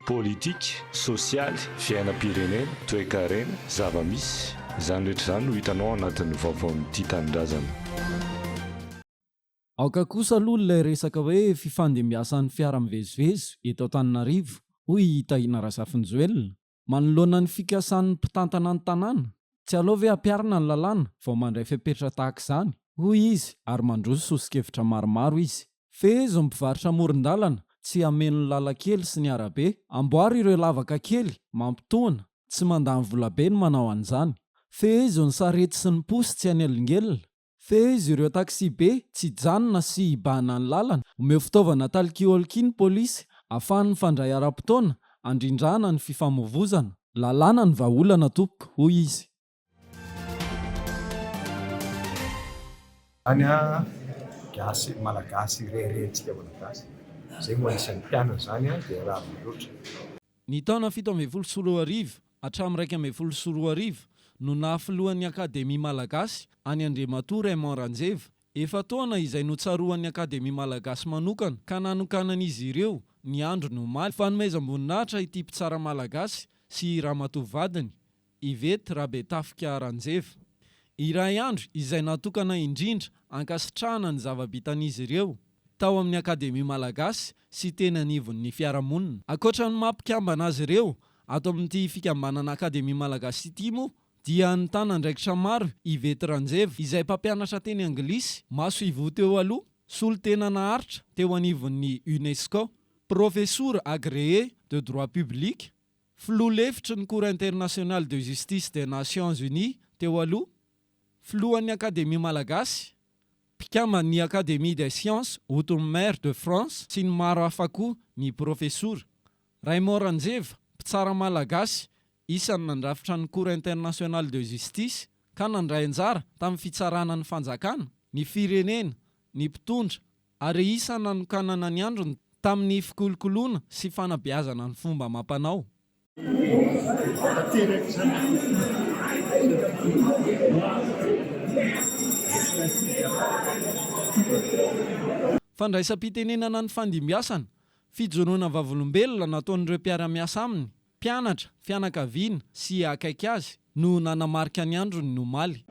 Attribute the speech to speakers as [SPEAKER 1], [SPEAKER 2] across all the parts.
[SPEAKER 1] Politika, sosialy, fiainam-pirenena, toekarena, zava-misy, izany rehetra izany no hitanao ao anatin'ny vaovaon'ny Tia Tanindrazana.
[SPEAKER 2] Aoka kosa aloha ilay resaka hoe fifandimbiasan'ny fiara mivezivezy eto Antananarivo, hoy i Tahina Razafinjoelina, manoloana ny fikasan'ny mpitantana ny tanàna. Tsy aleo ve ampiharina ny lalàna vao mandray fepetra tahaka izany, hoy izy ary mandroso soso-kevitra maromaro izy. Fehezo ny mpivarotra amoron-dalana tsy hameno ny lalan-kely sy ny arabe, amboaro ireo lavaka kely mampitohana, tsy mandany volabe ny manao an'izany. Fehezo ny sarety sy ny posy tsy hanelingelina. Fehezo ireo taxi-be tsy hijanona sy hibahana ny lalana. Omeo fitaovana talkie-walkie ny polisy ahafahany mifandray ara-potoana handrindrana ny fifamoivozana. Lalàna ny vahaolana tompoko, hoy izy.
[SPEAKER 3] Zany an, gasy, malagasy reharehantsika malagasy, zay moa anisan'ny mpianany zany an, dia rariny loatra.
[SPEAKER 2] Ny taona 2017 hatramin'ny 2011 no naha filohan'ny Akademia Malagasy an'i Andriamatoa Raymond Ranjeva, efa-taona izay notsaroan'ny Akademia Malagasy manokana ka nanokanan'izy ireo ny androny omaly fanomezam-boninahitra ity mpitsara malagasy sy ramatoa vadiny Yvette Rabetafika Ranjeva. Iray andro izay natokana indrindra hankasitrahana ny zava-bitan'izy ireo tao amin'ny Akademia Malagasy sy teny anivon'ny fiarahamonina. Ankoatra ny maha mpikambana azy ireo ato amin'ity fikambanana Akademia Malagasy ity moa dia nitana andraikitra maro Yvette Ranjeva izay mpampianatra teny anglisy masoivoho teo aloha, solontena naharitra teo anivon'ny Unesco, Profesora agréé de droit public, Filoha lefitry ny Cour internationale de justice des Nations Unies teo aloha, filohan'ny Akademia Malagasy, mpikamban'ny Académie des sciences outre-mer de France sy ny maro hafa koa ny Profesora Raymond Ranjeva, mpitsara malagasy isan'ny nandrafitra ny Cour internationale de justice ka nandray anjara tamin'ny fitsarana ny fanjakana, ny firenena, ny mpitondra ary isan'ny nanokanana ny androny tamin'ny fikolokoloana sy fanabeazana ny fomba amam-panao. Fandraisam-pitenenana ny fandimbiasana, fijoroana vavolombelona nataon'ireo mpiara-miasa aminy, Mpianatra, fianakaviana sy akaiky azy no nanamarika ny androny ny omaly.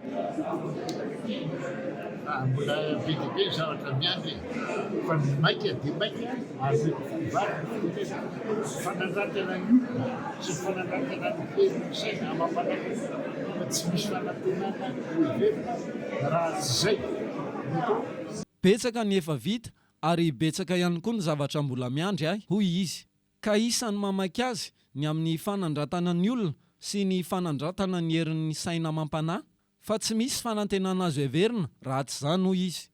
[SPEAKER 4] Mbola be dia be ny zavatra miandry e! Fa ny maika dia maika ary mety ho vaky ny firenena. Ny fanandratana ny olona sy ny fanandratana ny herin'ny saina amam-panahy fa tsy misy fanantenana ho heverina raha tsy izay no atao.
[SPEAKER 2] Betsaka ny efa vita ary betsaka ihany koa ny zavatra mbola miandry ahy, hoy izy. Ka isan'ny mamaky azy ny amin'ny fanandratana ny olona sy ny fanandratana ny herin'ny saina amam-panahy, fa tsy misy fanantenana azo heverina raha tsy izany, hoy izy.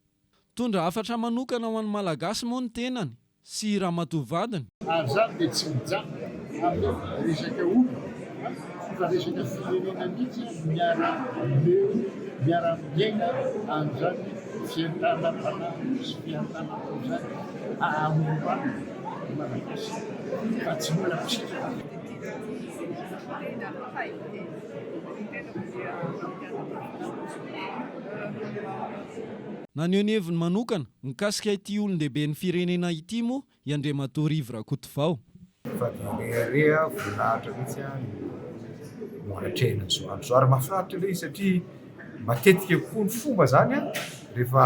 [SPEAKER 2] Nitondra hafatra manokana ho an'ny Malagasy moa ny tenany sy ramatoa vadiny.
[SPEAKER 4] Ary izany dia tsy mijanona amin'ny resaka olona fa resaka firenena mihitsy miara-mieo, miara-miaina an'izany fientanam-panahy sy fientanam-po izany hahamorana. Malagasy fa tsy mbola mpisitraka.
[SPEAKER 2] Naneho ny heviny manokana mikasika ity olon-dehiben'ny firenena ity moa i Andriamatoa Rivo Rakotovao.
[SPEAKER 3] Fa dia rehareha voninahitra mihitsy no anatrehina an'izao andro izao ary mahafinaritra ilay izy satria matetika koa ny fomba izany rehefa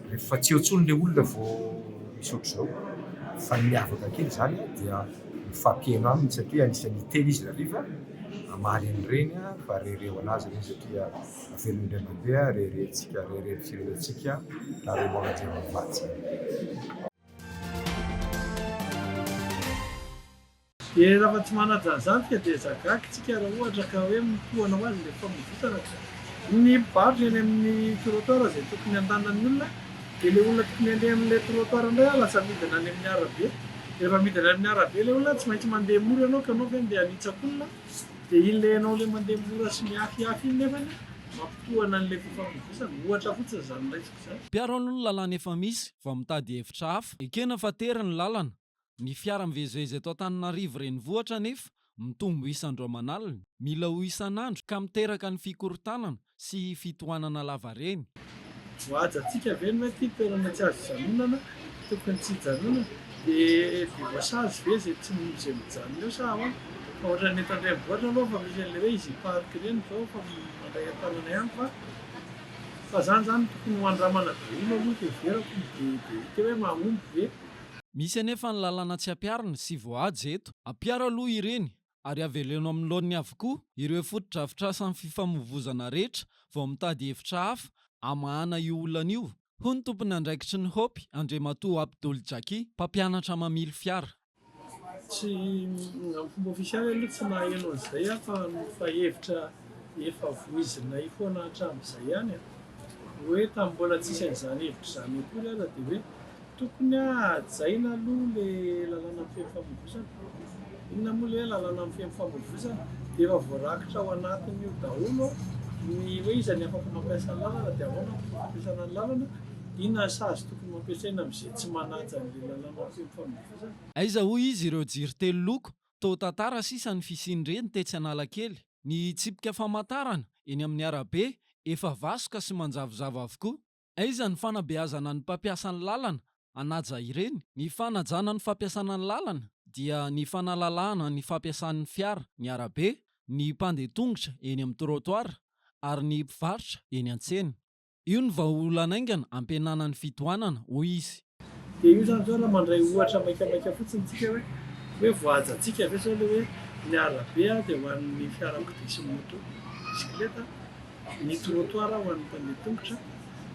[SPEAKER 3] rehefa tsy eo intsony ilay olona vao misy ohatr'izao fa ny miavaka kely izany dia mifampihaino aminy satria anisan'ny hiteny izy hariva hamaly an'ireny fa rehareha ho an'azy ireny satria velona indray mandeha reharehantsika reharehan'ny firenentsika raha Raymond Randriamivady izany.
[SPEAKER 5] Dia raha tsy manaja an'izany tsika dia zagaky tsika raha ohatra ka hoe mitohana ho azy ilay famovotana ka. Ny mpivarotra eny amin'ny trottoir izay tokony handanan'ny olona dia ilay olona tokony handeha amin'ilay trottoir indray an lasa midina any amin'ny arabe. Dia rehefa midina any amin'ny arabe ilay olona tsy maintsy mandeha mora ianao ka ianao ve andeha hanitsak'olona? Dia iny ilay ianao ilay mandeha mora sy mihafihafy iny nefany mampitohana an'ilay fifamoivoizana. Ohatra fotsiny izany raisiko izany.
[SPEAKER 2] Mpiaro aloha ny lalàna efa misy vao mitady hevitra hafa. Ekena fa tery ny lalana, Ny fiara mivezivezy eto Antananarivo renivohitra anefa mitombo isan'andro aman'alina, mila ho isan'andro ka miteraka ny fikorontanana sy fitohanana lavareny.
[SPEAKER 5] Voahajantsika ve ny hoe ity toerana tsy azo ijanonana, tokony tsy hijanonana? Dia dia voasazy ve izay tsy izay mijanona eo sa ahoana? Fa ohatran'ny eto an-drenivohitra aloha efa misy an'ilay hoe Easy Park ireny izao efa mandray an-tanana ihany fa fa izany izany tokony ho andramana daholo aloha fiheverako dia dia hita hoe mahomby ve?
[SPEAKER 2] Misy anefa ny lalàna tsy ampiharina sy voahaja eto. Ampiaro aloha ireny ary aveleno amin'ny laoniny avokoa ireo fotodrafitrasan'ny fifamoivozana rehetra vao mitady hevitra hafa hamahana io olana io, hoy ny tompon'andraikitry ny Hope, Andriamatoa Abdoul Jackie, mpampianatra mamily fiara.
[SPEAKER 5] Tsy amin'ny fomba ofisialy aloha tsy naheno an'izay aho fa fa hevitra efa voizinay foana hatramin'izay ihany an! Hoe tamin'ny mbola tsisy an'izany hevitra izany akory aza dia hoe Tokony hajaina aloha le lalàna mifehy ny famoivozana. Inona moa le hoe lalàna mifehy ny famoivozana? Dia efa voarakitra ao anatin'io daholo ny hoe iza ny afaka mampiasa ny lalana dia ahoana ny fomba fampiasana ny lalana, inona ny sazy tokony ho ampiasaina amin'izay tsy manaja an'ilay lalàna mifehy ny famoivozana.
[SPEAKER 2] Aiza hoy izy ireo jiro teloloko toa tantara sisa ny fisian'ireny tetsy Analakely. Ny tsipika famantarana eny amin'ny arabe efa vasoka sy manjavozavo avokoa. Aiza ny fanabeazana ny mpampiasa ny lalana hanaja ireny? Ny fanajana ny fampiasana ny lalana dia ny fanalalahana ny fampiasan'ny fiara ny arabe, ny mpandeha tongotra eny amin'ny trottoir ary ny mpivarotra eny an-tsena. Io no vahaolana haingana hampihenana ny fitohanana, hoy izy.
[SPEAKER 5] Dia io izany izao raha mandray ohatra maikamaika fotsiny tsika hoe hoe voahajantsika ve izao ilay hoe ny arabe dia ho an'ny fiarakodia sy ny moto, bisikileta, ny trottoir ho an'ny mpandeha tongotra,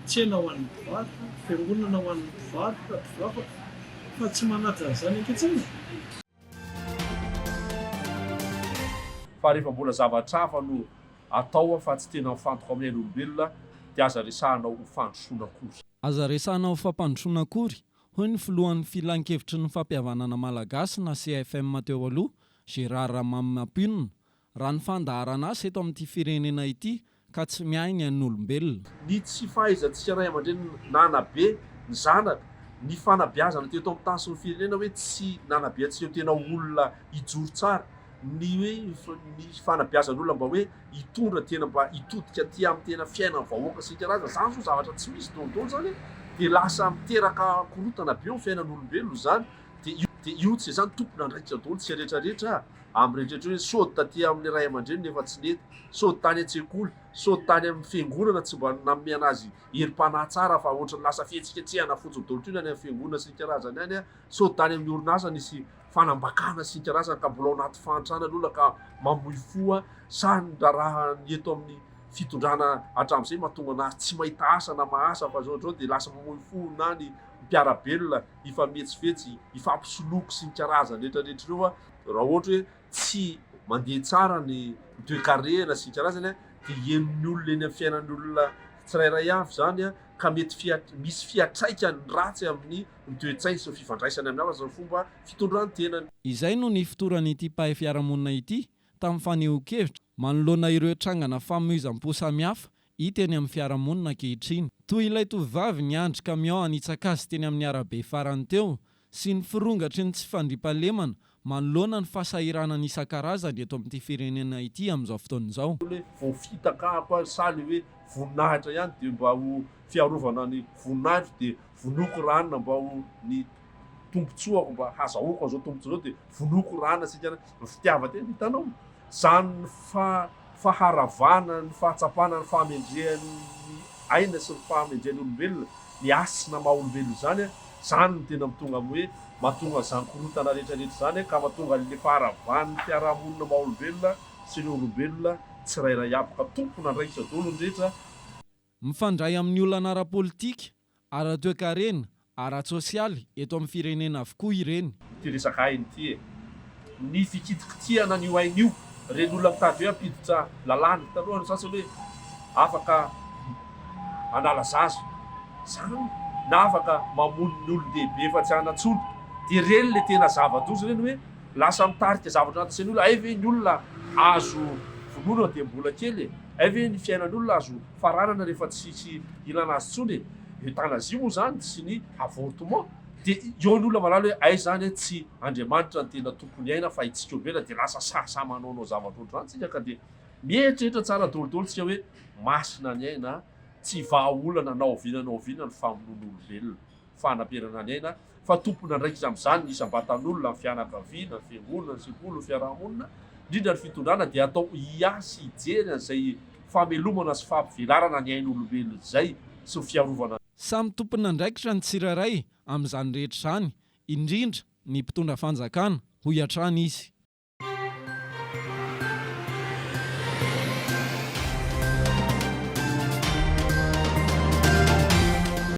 [SPEAKER 5] tsena ho an'ny mpivarotra, fiangonana ho an'ny mpivarotra, mpivavaka, fa tsy manaja an'izany ankehitriny e!
[SPEAKER 6] Fa rehefa mbola zavatra hafa no atao fa tsy tena mifantoka amin'ny ain'olombelona dia aza resahana ho fandrosoana akory.
[SPEAKER 2] Aza resahana ho fampandrosoana akory, hoy ny filohan'ny Filankevitry ny Fampihavanana Malagasy na CFM teo aloha, Gérard Ramamimampionona, raha ny fandaharan'asa eto amin'ity firenena ity ka tsy miahy ny ain'olombelona.
[SPEAKER 6] Ny tsy fahaizantsika ray aman-dreny nanabe ny zanaka, ny fanabeazana teto amin'ny tany sy ny firenena hoe tsy nanabe antsika ho tena olona hijoro tsara, ny hoe ny fanabeazan'olona mba hoe hitondra tena mba hitodika aty amin'ny tena fiainan'ny vahoaka sy ny karazany, zany zao zavatra tsy misy daholo daholo zany dia lasa miteraka korontana be eo amin'ny fiainan'olombelona izany, dia io dia io tsy izany tompon'andraikitra daholo tsika rehetra rehetra amin'ny rehetra rehetra hoe sao taty amin'ny ray aman-dreny nefa tsy nety, sao tany an-tsekoly, sao tany amin'ny fiangonana tsy mba nanome anazy herim-panahy tsara fa ohatran'ny lasa fihetsiketsehana fotsiny daholo toy ny any amin'ny fiangonana sy ny karazany any, sao tany amin'ny orinasa nisy fanambakana sy ny karazany ka mbola ao anaty fahantrana ny olona ka mamoy fo sa ny raharaha ny eto amin'ny fitondrana hatramin'izay mahatonga anazy tsy mahita asa na mahasa fa zao zao dia lasa mamoy fo na ny mpiara-belona hifametsifetsy hifampisoloky sy ny karazany rehetra rehetra ireo raha ohatra hoe tsy mandeha tsara ny toekarena sy ny karazany dia henon'ny olona eny amin'ny fiainan'ny olona tsirairay avy izany ka mety misy fiantraikany ratsy amin'ny ny toe-tsainy sy ny fifandraisany amin'ny hafa sy ny fomba fitondran-tenany.
[SPEAKER 2] Izay no nifotoran'ity mpahay fiarahamonina ity tamin'ny fanehoan-kevitra manoloana ireo trangana famoizam-po samihafa hita eny amin'ny fiarahamonina ankehitriny. Toy ilay tovovavy niandry camion hanitsaka azy teny amin'ny arabe farany teo sy ny firongatry ny tsy fandriampahalemana manoloana ny fahasahiranana isan-karazany eto amin'ity firenena ity amin'izao fotoana izao.
[SPEAKER 6] Hoe voafitaka aho ary sa le hoe voninahitra ihany dia mba ho fiarovana ny voninahitro dia vonoiko ranona mba ho ny tombotsoako mba hazahoako an'izao tombotsoa izao dia vonoiko ranona sika ny fitiavan-tena hitanao zany fa faharavana ny fahatsapana ny fahamendrehan'ny aina sy ny fahamendrehan'ny olombelona ny hasina maha olombelona izany zany no tena mitonga amin'ny hoe mahatonga an'izany korontana rehetra rehetra izany ka mahatonga an'le faharavan'ny fiarahamonina maha olombelona sy ny olombelona tsirairay aby ka tompon'andraikitra daholo ny rehetra.
[SPEAKER 2] Mifandray amin'ny olana ara-politika, ara-toekarena, ara-tsosialy eto amin'ny firenena avokoa ireny.
[SPEAKER 6] Ity resaka aina ity e! Ny fikitikitihana an'io aina io, ireny olona mitady hoe hampiditra lalàna, hitanao ny sasany hoe afaka hanala zaza, zany, na afaka mamono ny olon-dehibe efa tsy hanan-tsony, dia ireny ilay tena zava-doza ireny hoe lasa mitarika zavatra anaty sain'ny olona, hay ve ny olona azo vonoina dia mbola kely e! Hay ve ny fiainan'ny olona azo faranana rehefa tsisy ilana azy intsony e! Euthanasie moa izany sy ny avortement dia eo ny olona mahalala hoe hay izany e tsy Andriamanitra no tena tompon'ny aina fa itsika olombelona dia lasa sahisahy manaonao zavatra ohatr'izany tsika ka dia mieritreritra tsara daholo tsika hoe masina ny aina, tsy vahaolana na oviana na oviana ny famonoana olombelona, fanaperana ny aina. Fa tompon'andraikitra amin'izany ny isam-batan'olona, ny fianakaviana, ny fiangonana, ny sekoly, ny fiarahamonina, indrindra ny fitondrana dia atao hiahy sy hijery an'izay famelomana sy fampivelarana ny ain'olombelona izay sy ny fiarovana
[SPEAKER 2] Samy tompon'andraikitra ny tsirairay amin'izany rehetra izany, indrindra ny mpitondra fanjakana, hoy hatrany izy.